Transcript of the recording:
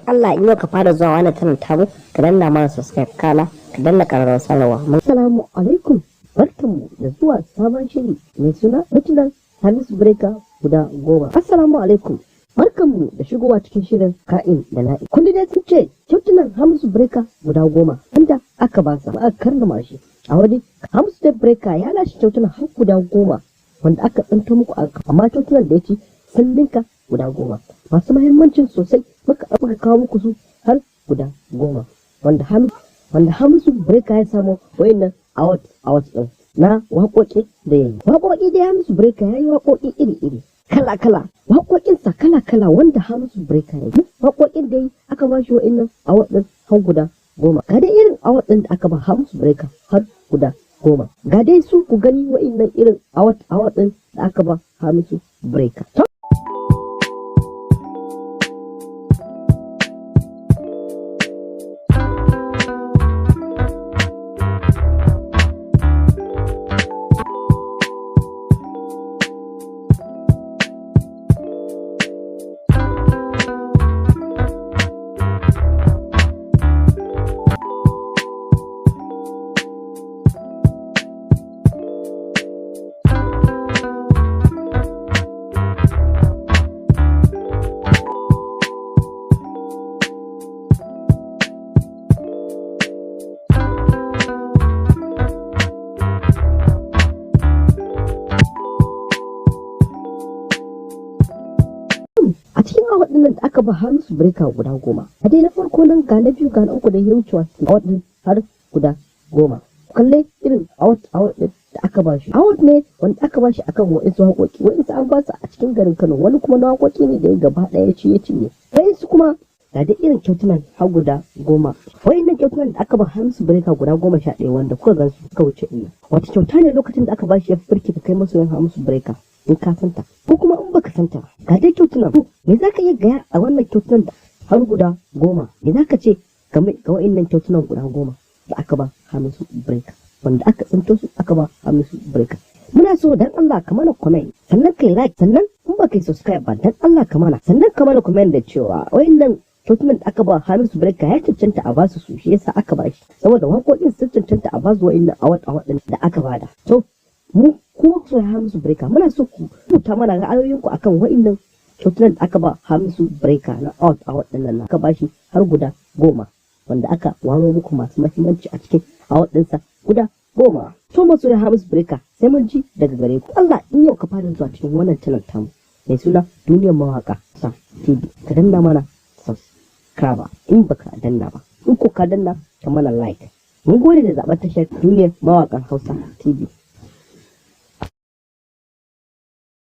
Allah, in yau ka fara zuwa wannan channel tamu, ka danna mana subscribe, kana ka danna ƙararrawar sanarwa. Assalamu alaikum, barkanmu da zuwa sabon shiri mai suna Hotunan Hamisu Breaker guda 10. Assalamu alaikum, barkanmu da shigowa cikin shirin Ka'in da Na'in. Kullum dai sun ce kyautunan Hamisu Breaker guda 10 wanda aka ba sa, aka karrama shi a waje. Hamisu Breaker ya lashe kyautunan har guda 10 wanda aka tsinto muku, amma kyautunan da ya ci sun ninka guda 10, masu mahimmancin sosai muka kawo muku su har guda 10 wanda Hamisu Breaker ya samu wayannan award din na waƙoƙi da yayi. Waƙoƙi da Hamisu Breaker ya yi, waƙoƙi iri-iri, kala-kala, waƙoƙinsa kala-kala wanda Hamisu Breaker ya yi, waƙoƙin da yi aka ba shi wa'innan award din har guda 10. Ga dai irin award din da aka ba Hamisu Breaker har guda 10, ga dai su ku gani, wa'innan irin award din da aka ba Hamisu Breaker. A cikin award ɗin da aka ba Hamisu Breaker guda 10, a dai na farko nan, ga na biyu, ga na uku da ya wucewa award ɗin har guda 10. Kalle irin award ɗin da aka ba shi. Award ne wanda aka ba shi akan wa'insu waƙoƙi, wa'insu an ba su a cikin garin Kano, wani kuma na waƙoƙi ne da ya gaba ɗaya ci ya cinye, wa'insu kuma ga dai irin kyautunan har guda 10. Wa'innan kyautunan da aka ba Hamisu Breaker guda 11 wanda kuka gan su suka wuce ɗin, wata kyauta ne lokacin da aka ba shi ya fi ka kai masoyan Hamisu Breaker, in ka santa ko kuma in baka santa ba? Ga dai kyautunan, me za ka iya gaya a wannan kyautunan da har guda 10? Me za ka ce game ga wa'innan kyautunan guda 10 da aka ba Hamisu Breaker, wanda aka tsinto su aka ba Hamisu Breaker? Muna so dan Allah ka mana comment, sannan kai like, sannan in ba kai subscribe ba, dan Allah ka mana, sannan ka mana comment da cewa wa'innan kyautunan da aka ba Hamisu Breaker ya cancanta a basu su, shi yasa aka ba shi, saboda waƙoƙin sun cancanta a basu wa'innan award din da aka bada. To mu kuma so Hamisu Breaker, muna so ku rubuta mana ra'ayoyinku akan wa'innan kyautunan da aka ba Hamisu Breaker na award din nan aka bashi har guda 10, wanda aka waro muku masu mahimmanci a cikin award ɗinsa guda 10. To masoya Hamisu Breaker, sai mun ji daga gare ku. Allah, in yau ka fara zuwa cikin wannan channel tamu mai suna Duniyar Mawaka Sa TV, ka danna mana subscribe in baka danna ba, in ko ka danna, ka mana like. Mun gode da zaɓar tashar Duniyar Mawaƙan Hausa TV.